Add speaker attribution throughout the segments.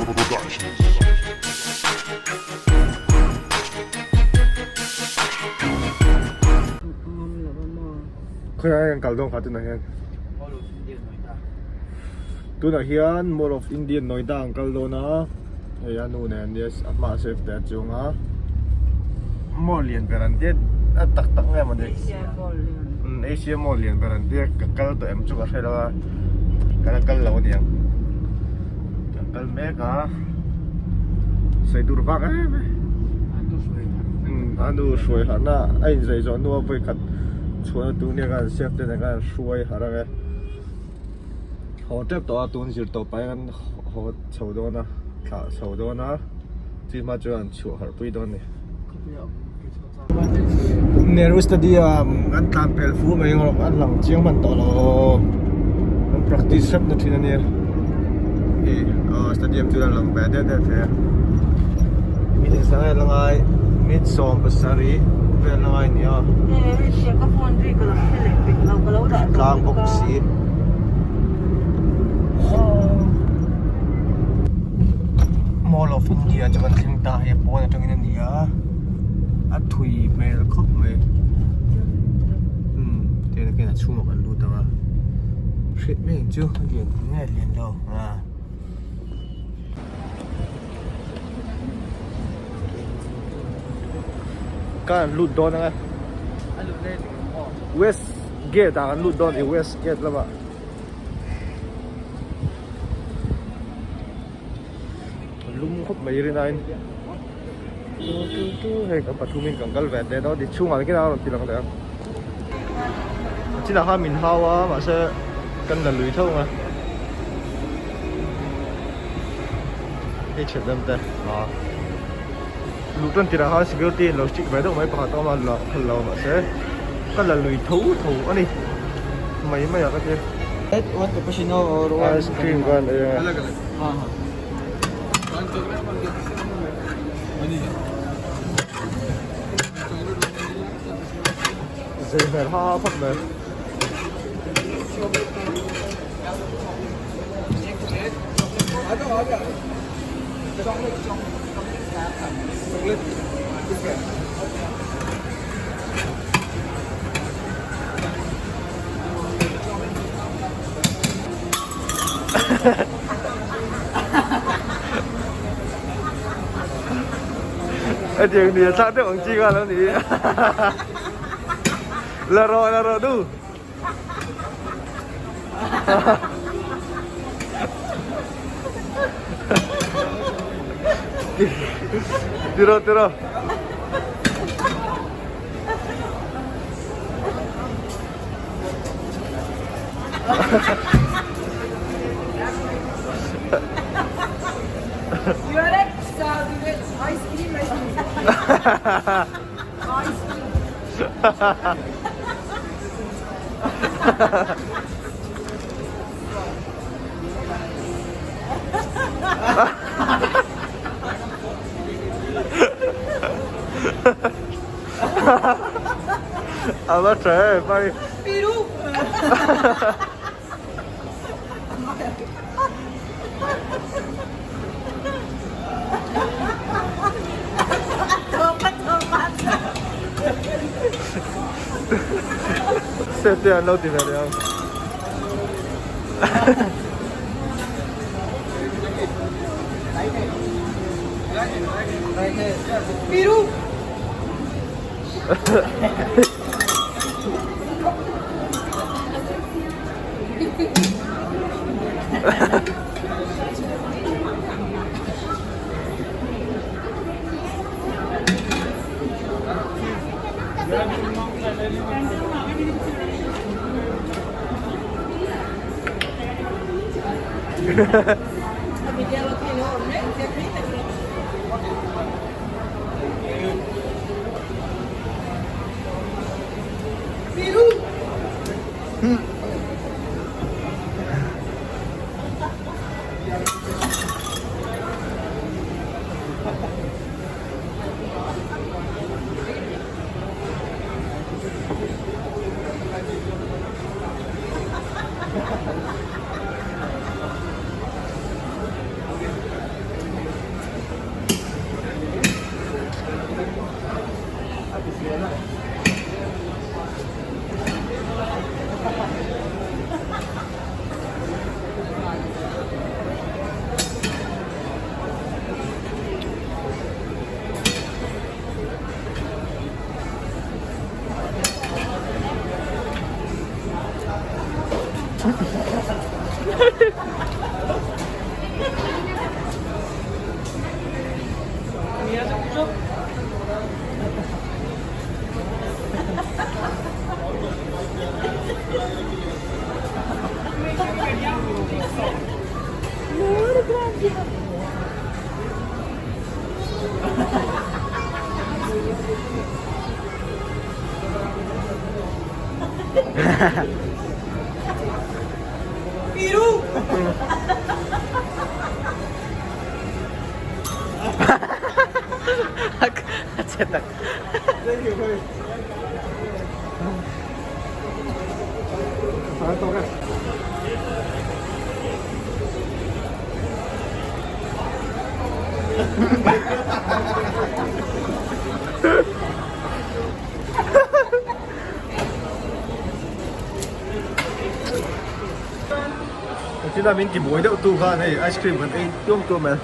Speaker 1: Productions.
Speaker 2: Khawiah hian kal dawn kha tunah hian tunah hian Mall of India Noida an kal dawn a hei a nu nen nia a hmaah safe te a chuang a mall lian ber an tia a tak tak nge mawni Asia mall lian ber an tia ka kal tawh em chu ka hre lo a ka la kal lo aniang ka kal mek a sawi tur vak em em a nu hruai harh na a inzei zawh hnu a vawikhat chhuahna tur nia khan safe te nen khan hruai harh ang e haw tep tawh a tun zir tawh pah hian haw chho dawn a thlah chho dawn a chu hma chuan chhuah harh pui dawn a ni. Nehru Stadium an tlan pel fu mai erawh an lang chiang hman tawh lo an practice hrep na thin a nia hei aw stadium chu a lang ve deuh deuh thei a minute sang vel a ngai minute 17 vel a ngai a ni a tlang bawk si. Mall of India chu kan thleng ta hei pawn atangin a ni a a thui hmel khawp mai umm tihian a chhungah kan lut ang a hriat mai ang chu a lian nge lian lo a. Kan lut dawn ang a West Gate ah kan lut dawn a ni West Gate lamah. Lum khawp mai rin aiin tu tu tu hei kan pathumin kan kal ve teh dawn a ni chhungah khian a rawn ti lang leh a a chinah khan min hau a mahse kan la lui tho ang a hei ṭhian te ah luh tan tirah khan security in lo stick ve deuh mai pakhat a awm a la phal lo mahse ka la lui tho tho a ni mai mai ah ka ti ice cream khan ei ang e. Zei hmel ha ha khawp mai. Hetiang ni a thlak deuh ang chi kha lo ni la rawh la rawh du Tiro tiro
Speaker 3: Ice cream, ice cream. Ice cream.
Speaker 2: A va tha em mai.
Speaker 3: Piru.
Speaker 2: Set te an lo ti ve leh ang.
Speaker 3: Piru.
Speaker 2: China min ti buai deuh tu khan hei ice cream kan ei tuam tuam e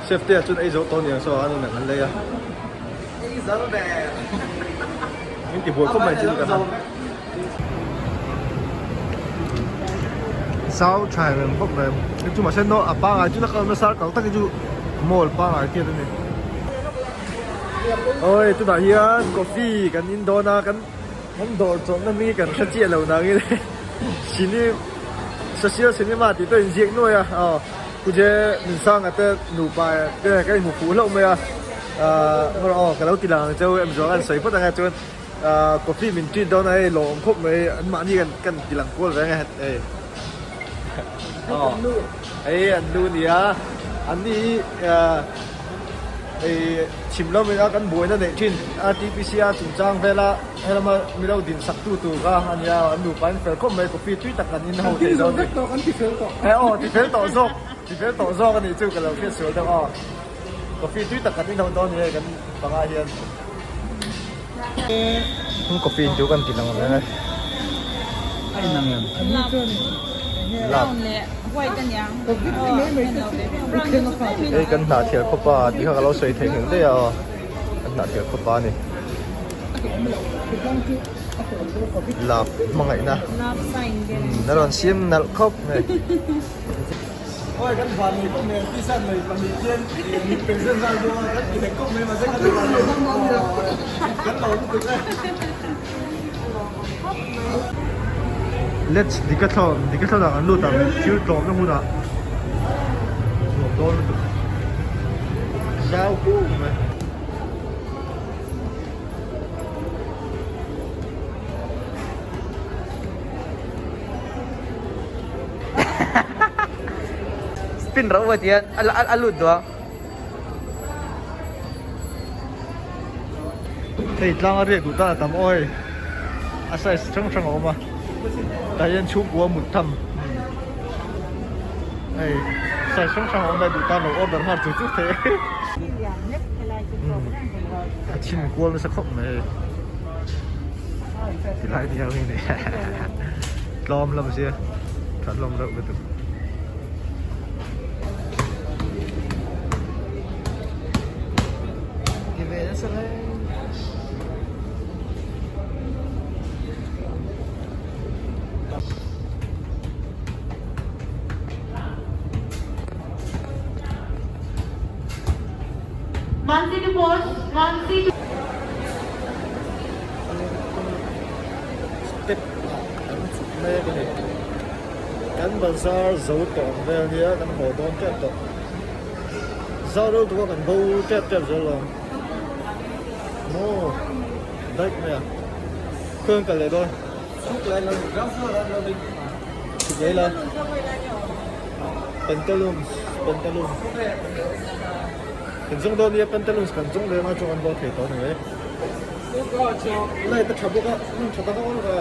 Speaker 2: chef te ah chuan ei zo tawh aniang saw a nunah kan lei a min ti buai khawp mai chin ka han Zau tha reng bawk mai chu mahse no a pangai chu la nasa kal tak hi chu mall pangai chiat a ni Oi tunah hian coffee kan in dawn a kan kan dawr chawlhna mi kan hre chiah lo nangin cine social cinema tih pawh a inziak nuai a aw kuje Nunsanga te nupa te ka inhmu fuh hlauh mai a ahh aw ka lo ti lang ang cheu em zawng a an sawi phawt ang a chuan ahh coffee min treat dawn a hei lawm khawp mai an mahni kan kan ti lang kual reng a hei aw hei an nu nia an ni hi ahh. Hei chhim lo mila kan buaina neih thin RTPCR chungchang vela helama milo din sak tu tur kha a nia an nupa in fel khawp mai coffee tui tak kan in ho thei dawn ni
Speaker 3: kan ti fel tawh
Speaker 2: he aw ti fel tawh zawk ti fel tawh zawk a nih chu ka lo hriat sual deuh aw coffee tui tak kan in ho dawn ni hei kan panga hian coffee in chu kan ti lang reng e
Speaker 3: a inang em
Speaker 2: lap hei kan hnah thial khawp a tih kha ka lo sawi theih nghilh daih a aw kan hnah thial khawp a ni lap hmangaihna a rawn siam nalh khawp mai. Awi kan van nei khawp mai tisa nei pahnih khian min present zan dawn a kan ti hek khawp mai mahse kan van nei kan lo lutuk e. Let's Decathlon Decathlon ah kan lut ang thil tlawmna hmunah nuam dawn lutuk zau hu mai.
Speaker 1: Spin rauh a tihian a lut duh a.
Speaker 2: Hei tlang a riak duh tan a tam aw hei a size hrang hrang a awm a tah hian chhungkua mut tham hei size hrang hrang a awm a duh tan lo order nghal chur chur thei a chhin kual nasa khawp mai hei tilai ni ang hi ni tlawm lam sia that hlawm reuh lutuk. Step ah kan chhuk mek a ni. Kan bazar zo tawh ang vel nia kan haw dawn tep tawh. Zau deuh tuk a kan bo tep tep zel lo. Maw bike mai a. Khawi an kal leh dawn? Chhuk leh lo ground floor ah lo ding. Chhuk leh la. Pantaloons pantaloons. Kan zawng dawn nia pantaloons kan zawng leh anga chuan kan bo thei tawh a ni mai. Light a tha bawk a hmun tha tak a awm ve.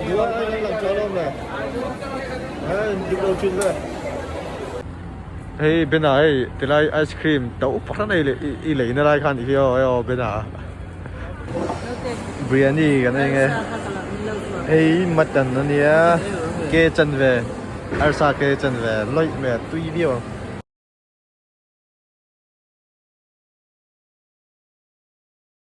Speaker 2: Duh ai kan lang tha alawm le. Ai dik lo thin ve. Hei Bena hei tilai ice cream to pakhat ei leh i lei na lai khan i hi aw hei aw Bena biryani kan ei nge hei mutton ania ke chanve arsa ke chanve lawih mai a tui viau ang.